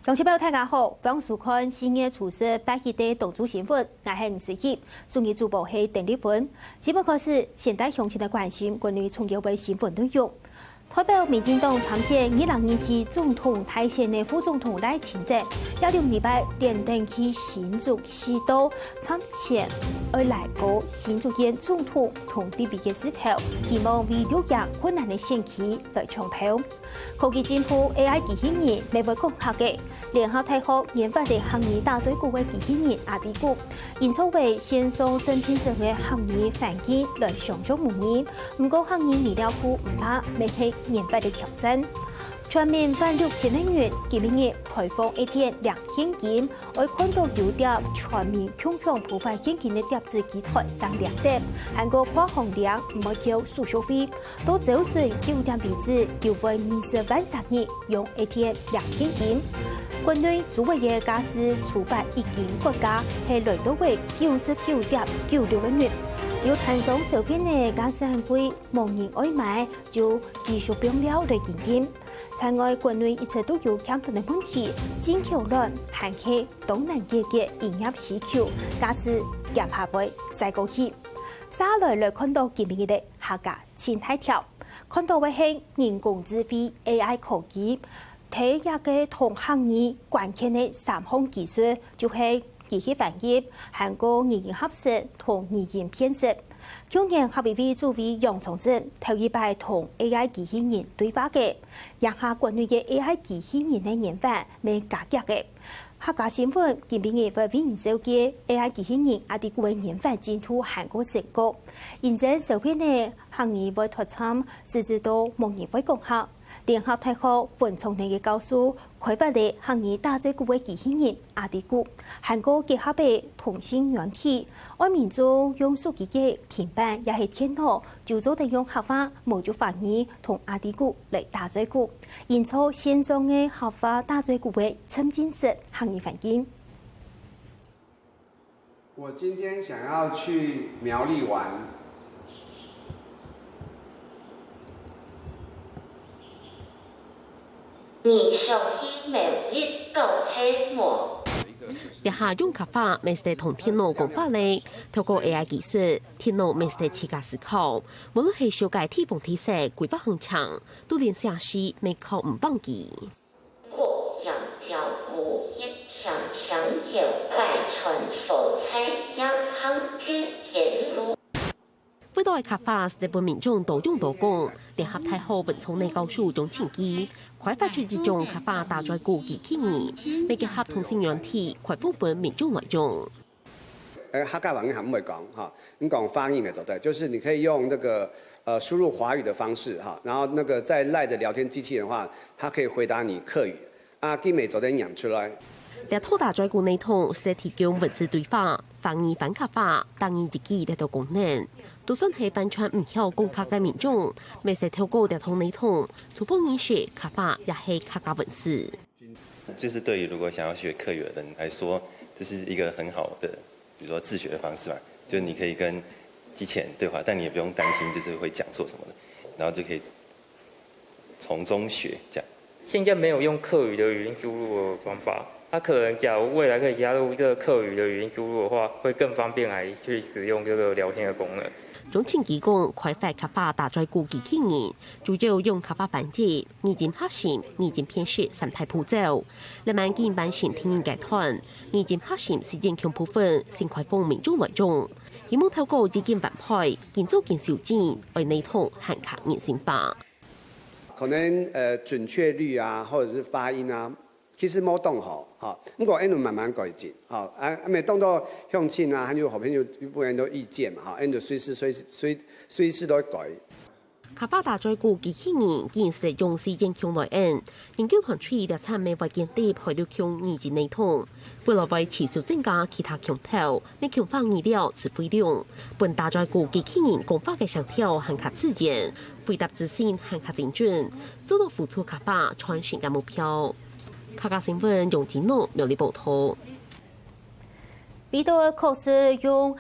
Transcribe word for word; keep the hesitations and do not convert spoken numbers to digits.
鄉親朋友，大家好，歡迎收看四月初十八日个島主新聞，𠊎係吳思琪。首日主播係鄧麗芬。新聞開始，先帶鄉親來關心國內重要个新聞內容。代表民進黨參選二零二四總統大選个副總統賴清德，這兩禮拜連等去新竹四都參選，愛來過新竹縣總統同立委个時頭，希望為綠營困難个選區來搶票。 科技進步，A I機器人乜會講客个。聯合大學研發个客語打嘴鼓个機器人阿弟鼓，營造為線上沉浸式个客語環境來上上模擬。毋過客語語料庫毋大，乜係研發个挑戰。全民還六千个人，今晡日開放A T M領現金，愛看到九點全民共享普發現金个貼紙機台正領得，還過跨行領毋愛繳手續費。 到朝晨九點為止，有分二十萬儕人用A T M領現金。國內豬肉个價數初八已經割價，係來到位九十九點九六個銀。有攤商小編个價數恁貴，無人愛買，就繼續放料來經營。此外，國內一直都有欠缺个問題，進口卵還係當難解決營業需求，價數減下會再過去。續下來來看到今晡日个客家 盡大條。看到个係人工智慧A I科技，第一個同客語關鍵个三項技術，就係機器翻譯、還過語音合成同語音辨識。去年客委會主委楊長鎮頭一擺同A I機器人對話个，這下國內个A I機器人个研發乜加劇个。 客家新聞今晡日會為你紹介A I機器人阿弟鼓个研發進度還過成果。因為小朋友个客語會脫線，甚至都無人會講客。聯合大學文創系个教授開發了客語打嘴鼓个機器人阿弟鼓，還過結合了通訊軟體，愛民眾用手機个平板也係電腦，就做得用客話無就華語同阿弟鼓來打嘴鼓。 營造線上个客話打嘴鼓个沉浸式客語環境。我今天想要去苗栗玩。你想去苗栗搞係無？這下用客話乜使同電腦講話了，透過A I技術，電腦乜使自家思考，無論係修改地方地勢、規劃行程， 都連城市乜靠毋放佢。各樣條目一項項有擺穿所在樣行个邊路。為到个客話，日本民眾多用多講，聯合大學文創系教授鍾清基，開發出一種客話打嘴鼓機器人，乜結合通訊軟體，開放分民眾來用。 呃，客家話你還會講哈，你講發音也做得，就是你可以用那個呃輸入華語的方式哈，然後那個在賴的聊天機器人的話，它可以回答你客語啊，佢乜做得念出來。這套打嘴鼓系統係提供文字對話、華語翻客話、台語一句這兜功能。就算係完全毋曉講客个民眾，乜使透過這套系統，初步認識客話也係客家文字。 就是對於如果想要學客語的人來說，這是一個很好的，比如說自學的方式嘛，就是你可以跟機器人對話，但你也不用擔心就是會講錯什麼的，然後就可以從中學這樣。現在沒有用客語的語音輸入的方法，它可能假如未來可以加入一個客語的語音輸入的話，會更方便來去使用這個聊天的功能。鍾清基講，開發客話打嘴鼓機器人，主要用客話翻譯、語音合成、語音辨識三大步驟。這滿已經完成第一階段，語音合成試驗共部分先開放民眾來用，希望透過語音翻配、建造建修正，愛系統還較人性化。可能呃準確率啊，或者是發音啊， 其實無當好，吼，毋過𠊎等慢慢改進，吼，啊，啊，每當到鄉親啊，還有好朋友，有不同的意見嘛，吼，𠊎等就隨時隨隨隨時都會改。客話打嘴鼓機器人，既然係用時間共來演，研究團隊這站乜會建立配對共語言系統，未來會持續增加其他共頭，乜共話語料詞彙量，分打嘴鼓機器人講話个聲調還較自然，回答資訊還較精準，做到付出客話傳承个目標。 客家新聞楊金樂苗栗報導。為著確實用